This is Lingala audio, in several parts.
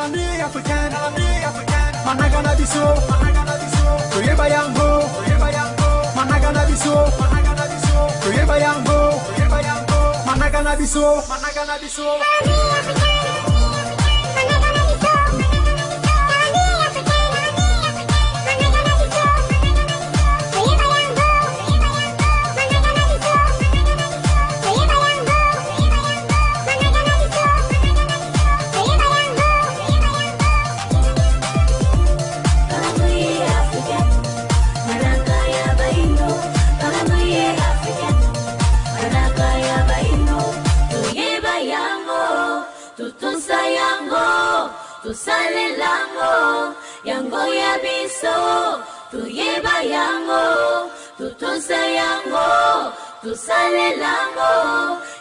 Calendrier africain, calendrier africain, manaka na biso, manaka na biso, toyeba yango, toyeba yango, manaka na biso, manaka na biso, toyeba yango, toyeba yango, manaka na biso, manaka na biso. Tosalelango yango ya biso, toyeba yango, totosa yango, tosalelango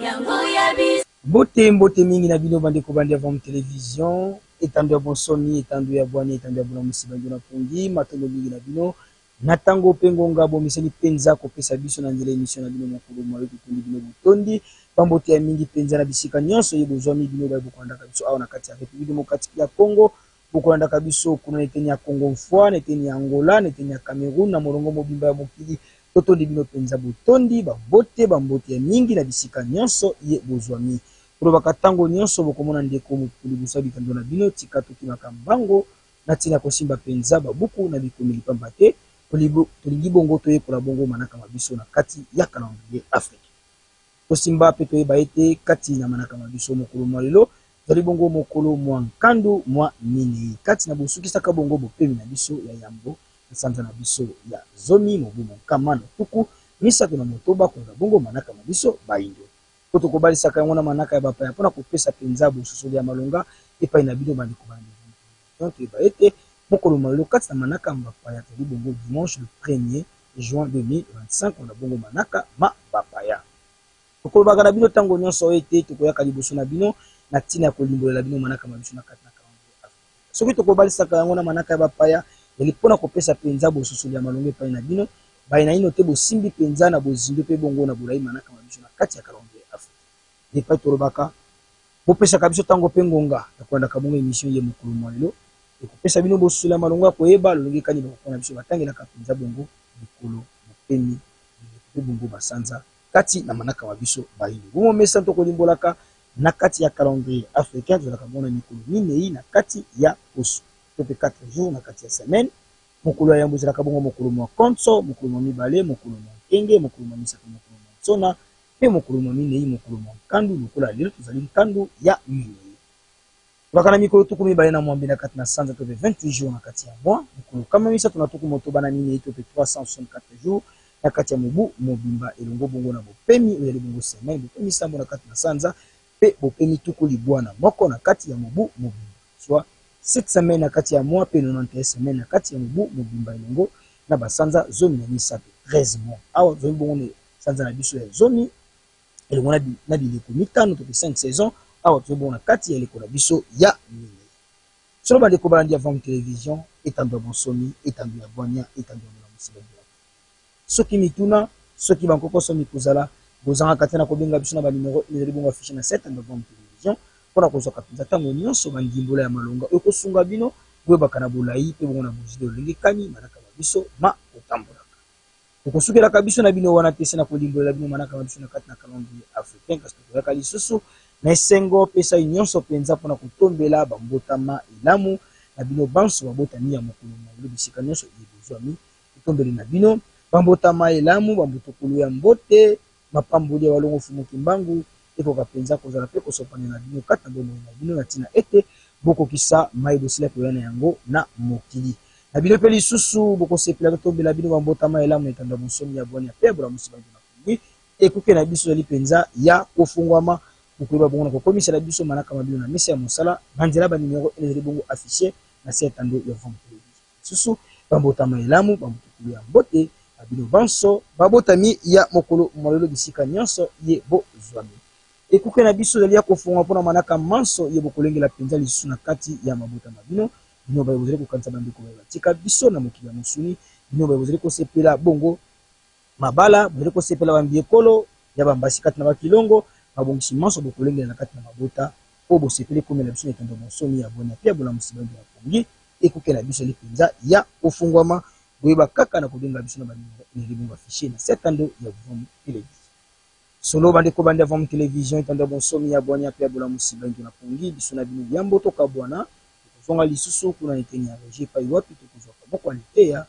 yango ya biso. Mbote, mbote mingi na bino bandeko bandi ya Vam Television, etando ya bonsomi, etando ya bwanya, etando ya bolamusi bandi na pongi, matondo mingi na bino na tango pe ngonga bomeseni penza kopesa biso na nzela emission na bino mokolo mwa lelo. Totondi bino botondi bambote ya mingi penza na bisika nyonso ye bozwami, bino baye bokolandaka biso awa na kati ya Republique Democratique ya Congo, bokolandaka biso kuna na eteni ya Congo mfwa, na eteni ya Angola, na eteni ya Cameroun, na molongo mobimba ya mokili. Totondi bino penza botondi bambote, bambote ya mingi na bisika nyonso ye bozwami. Tolobaka tango nyonso bokomona ndeko moto liboso ya bitando na bino, tika tokimaka mbango na ntina kosimba penza babuku na bikomeli, pamba te tolingi bongo toyekola bongo manaka ma biso na kati ya calendrier africain. Tosimba pe toyeba ete kati na manaka ma biso mokolo mwa lelo ezali bongo mokolo mwa nkandu mwa minei kati na bosukisaka bongo bopemi na biso ya yambo na sanza na biso ya zomi mobu monkama na 36 kolanda bongo manaka ma biso bayindo. Po tokobalisaka yango na manaka ya bapaya mpona kopesa penza bososoli ya malonga epai na bino bandeko balandi ya Vam Television. Toyeba ete mokolo mwa lelo kati na manaka ma bapaya tozali bongo dimanche le 1er juin 2025 kolanda bongo manaka ma bapaya. Tokolobaka na bino tango nyonso ete tokoyaka liboso na bino na ntina ya kolimbolela bino manaka ma biso na kati na calendrier africain. Soki tokobalisaka yango na manaka ya bapaya, ezali mpona kopesa penza bososoli ya malonga epai na bino baye naino te bosimbi penza na bozindo pe bongo na bolayi manaka ma biso na kati ya calendrier africain. Epai tolobaka, bopesaka biso tango pe ngonga ya kolandaka bongo emission ye mokolo mwa lelo, ekopesa bino bososoli ya malonga ya koyeba lolenge kani bakoko na biso batangelaka penza bongo mikolo, bopemi, bileko pe bongo basanza kati na manaka ma biso bayindo. Bongo mesa tokolimbolaka na kati ya calendrier africain, tozalaka bongo na mikolo minei na kati ya poso to pe 4 jours na kati ya semaine. Mokolo ya yambo ezalaka bongo mokolo mwa konso, mokolo mwa mibale mokolo mwa nkenge, mokolo mwa misato mokolo mwa nsona, pe mokolo mwa minei mokolo mwa nkandu, lokola lelo tozali nkandu ya minei. Tozalaka na mikolo 28 na kati na sanza to pe 28 jours na kati ya mois, mikolo 364 to pe 364 jours na kati ya mobu mobimba, elongo bongo na bopemi oyo ezali bongo semaine, bopemi sambo na kati na sanza pe bopemi 91 na kati ya mobu mobimba, soit 7 semaines na kati ya mois pe 91 semaines na kati ya mobu mobimba, elongo na basanza 13, 13 mois. Awa tozali bongo na sanza na biso ya zomi elongo na bileko mitano to pe 5 saisons. Awa tozali bongo na kati ya eleko na biso ya minei. Solo bandeko balandi ya Vam Television, etando ya bonsomi, etando ya bwanya, etando ya bolamusi ba bino. Soki mituna, soki bankokoso mikozala, bozangaka te na kobenga biso na ba numero ezali bongo affiche na se etando ya Vam Television mpona kozwaka mpenza ntango nyonso bandimbola ya malonga oyo ekosunga bino boyebaka na bolayi mpe bongo na bozindo lolenge kani manaka ma biso ma kotambolaka. Tokosukelaka biso na bino wana te se na kolimbolela bino manaka ma biso na kati na calendrier africain, kasi tokoyaka lisusu na esengo mpe esai nyonso mpenza mpona kotombela bambotama elamu na bino banso babotami ya mokolo mwa lelo bisika nyonso eye bozwami. Totombeli na bino bambotama elamu, bambotokolo ya mbote, mapamboli ya Walongo Mfumu Kimbangu ekoka mpenza kozala mpe kosopana na bino kati na bomoi na bino na ntina ete bokokisa maye bosila koya na yango na mokili na bino, mpe lisusu bokosepela. Totombela bino bambotama elamu na etando ya bonsomi ya bwania mpe ya bolamusi bantu na pongi. Ekuke na biso ezali mpenza ya kofungwama, bokoyeba bongo na kokomisela biso manaka ma bino na mesa ya mosala na nzela ba numero ezali bongo affiche na se ya etando ya Vam Television. Lisusu bambotama elamu, bambotokolo ya mbote na bino banso babotami ya mokolo mwa lelo bisika nyonso ye bozwami. Ekuke na biso ezali ya kofungwa mpo na manaka manso ye bokolengela mpenza lisusu na kati ya mabota ma bino. Bino baye bozali kokanisa bandeko baye batika biso na mokili ya mosuni, bino baye bozali kosepela bongo mabala, bozali kosepela bambi ekolo ya bambasi kati na bakilongo, mabongisi manso bokolengela na kati na mabota. Oyo bosepeli ekomela biso na etando ya bonsomi ya bwania mpe ya bolamusi bayindo ya pongi ekuke na biso ezali mpenza ya kofungwama. Boyeba kaka na kobenga biso na ba numero ezali bongo affiche na se etando ya Vuvamu Television. Solo bandeko bandi ya Vuvamu Television, etando ya bonsomi ya bwania mpe ya bolamusi bayindo na pongi, biso na bino yambo tokabwana, tokozonga lisusu kuna na eteni ya regie epai wapi tokozwaka moko ya liteya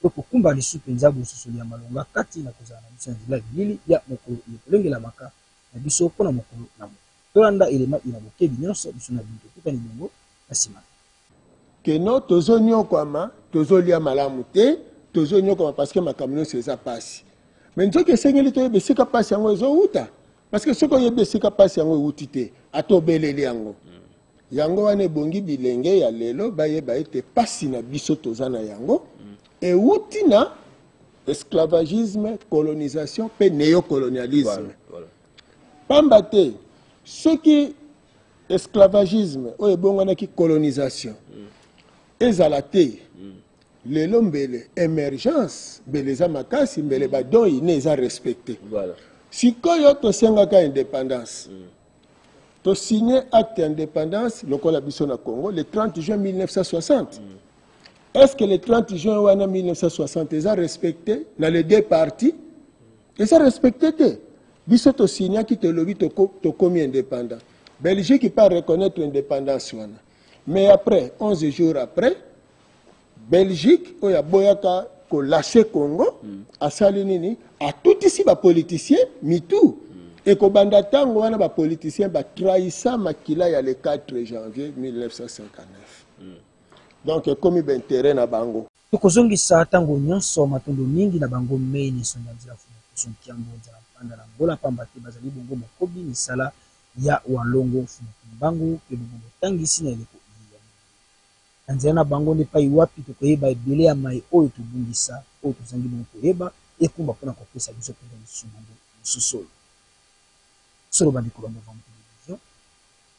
mpe kokumba lisusu mpenza bososoli ya malonga kati na kozala na biso na nzela ya bilili ya mokolo eye kolengelamaka na biso mpo na mokolo na mokolo. Tolanda elema ina bokebi nionso, biso na bino tokutani bongo na sima na. Que non tozo niokwama, tozo lia malamu te, tozo niokwama parce que makambo nionso eza pasi. Mais nzoka esengeli toyeba esika pasi yango ezo wuta. Parce que soki oyebi esika pasi yango ewuti te, ata obeleli yango. Yango wana ebongi bilenge ya lelo bayeba ete pasi na biso toza na yango ewuti na esclavagisme, colonisation pe neocolonialisme. Pamba te soki esclavagisme oyo ebongwanaki colonisation ezala te, lelo mbele emergence mbele eza makasi, mbele ba dons inne eza respecte. Sikoyo tosengaka independance, to signe acte ya independance lokola biso na Congo le 30 juin 1960. Est-ce que le 30 juin wana 1960 eza respecte na les deux parties? Eza respecte te. Biso to signaki, tolobi tokomi independant. Belgique pas reconnaître independance wana. Mais après, 11 jours après, Belgique oyo aboyaka ko lâcher Congo, asali nini? Atutisi ba politiciens mitu. Ekobanda tango wana ba politiciens ba trahissa makila ya le 4 janvier 1959. Donc ekomi ba intérêt na bango. Tokozongisa tango nyonso matondo mingi na bango mei na esonga nzela Mfumu Nkusu Nkiambo Nzala Mpanda na Angola pamba te bazali bongo mokobi misala ya Walongo Mfumu Kimbangu mpe bongo motangisi na eleko iye ya molili. Na nzela na bango nde epai wapi tokoyeba ebele ya maye oyo tobungisa, oyo tozangi bongo koyeba, ekumba mpo na kopesa biso mpenza lisusu bongo bososoli. Solo bandeko ba Mova Television,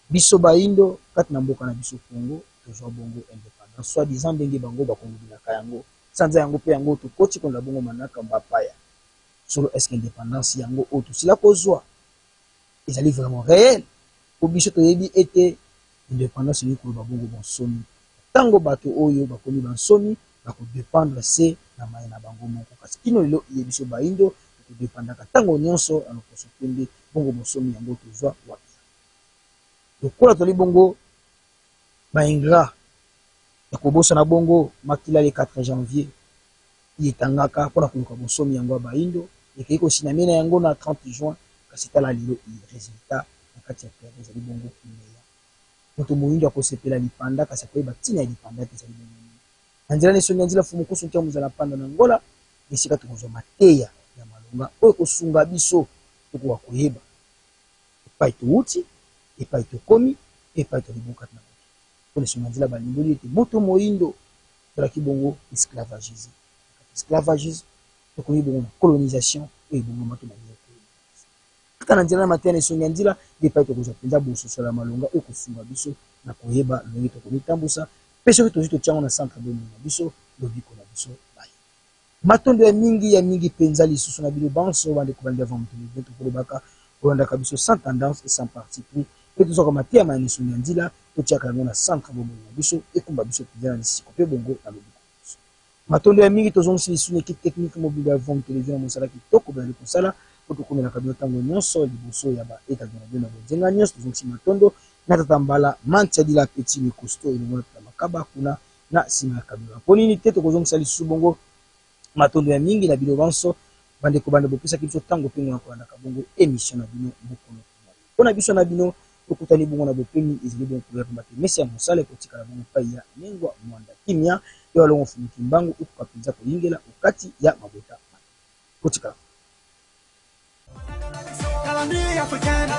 biso bayindo kati na mboka na biso Congo tozwa bongo independance soit disant ndenge bango bakolobelaka yango sanza yango mpe yango tokoti kolanda bongo manaka bapaya. Solo est-ce que independance yango oyo tosila kozwa ezali vraiment reel? Mpo biso toyebi ete independance elingi koloba bongo bonsomi. Tango bato oyo bakomi bansomi bako dependre se na maye na bango moko. Kasi kino lelo iye biso bayindo toko dependaka tango nionso na loposo pembe, bongo bonsomi yango tozwa wapi? Lokola tozali bongo ba ingrats ya kobosana bongo makila le 4 janvier iye etangaka mpo na koluka bonsomi yango ya bayindo, ekeyi ko signame na yango na 30 juin, kasi tala lelo iye resultat na kati ya terrain ezali bongo neant. Moto moyindo akosepela lipanda kasi akoyeba ntina ya lipanda te ezali bongo nini. Na nzela na esongi ya nzela Mfumu Nkusu Nkiamu Nzala Mpanda na Angola nde esika tokozwa mateya ya malonga oyo ekosunga biso tokoka koyeba epai towuti, epai tokomi mpe epai tozali bongo kati na mokili. Mpo na esongi ya nzela balimboli ete moto moyindo azalaki bongo esclavagise. Na kati ya esclavagisme tokomi bongo na colonisation oyo ebongama to na neocolonialisme. Kaka na nzela na mateya na esongi ya nzela nde epai tokozwa mpenza bososoli ya malonga oyo ekosunga biso na koyeba lolenge tokomitambusa, mpe soki tozwi totia yango na centre ya bomoi na biso, lobiko na biso baye. Matondo ya mingi, ya mingi mpenza lisusu na bino banso bandeko balandi ya Vam Television, tokolobaka bolandaka biso sans tendance et sans parti pris, mpe tozwaka mateya ma ya misongi ya nzela, totiaka yango na centre ya bomoi na biso, ekumba biso mpenza na lisiko mpe bongo na lobiko na biso. Matondo ya mingi tozongisi lisusu na equipe technique mobimba ya Vom Television na mosala kitoko bazali kosala mpo tokomelaka bino tango nionso liboso ya ba etando na bino na bonzenga nionso. Tozongisi matondo na tata Mbala Mantia Dila Petit le Costaud elongo na tata Makaba kuna na sima ya camera. Mpo nini te tokozongisa lisusu bongo matondo ya mingi na bino banso bandeko banda bopesaki biso tango mpe ngonga kolandaka bongo emission na bino mokolo mwa lelo. Mpo na biso na bino tokutani bongo na bopemi ezali bongo koya pamba te mesa ya mosala ekotikala bongo epai ya Nengwa Mwanda Kimia ya Walongo Mfumu Kimbangu ekoka mpenza koyingela okati ya mabota ma kotikala. Calendrier africain,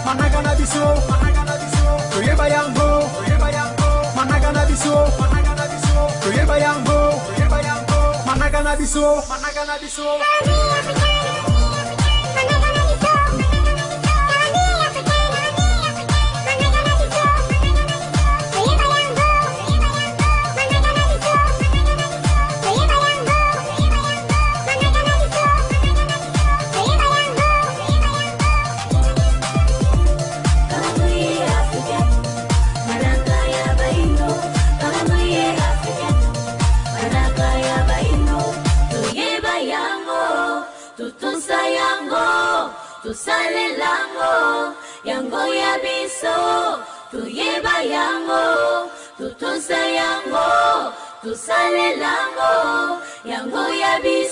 manaka na biso, toyeba yango, manaka na biso, toyeba yango, manaka na biso, manaka na biso. Totosa yango, tosalela yango, yango ya biso, toyeba yango, totosa yango, tosalela yango, yango ya biso.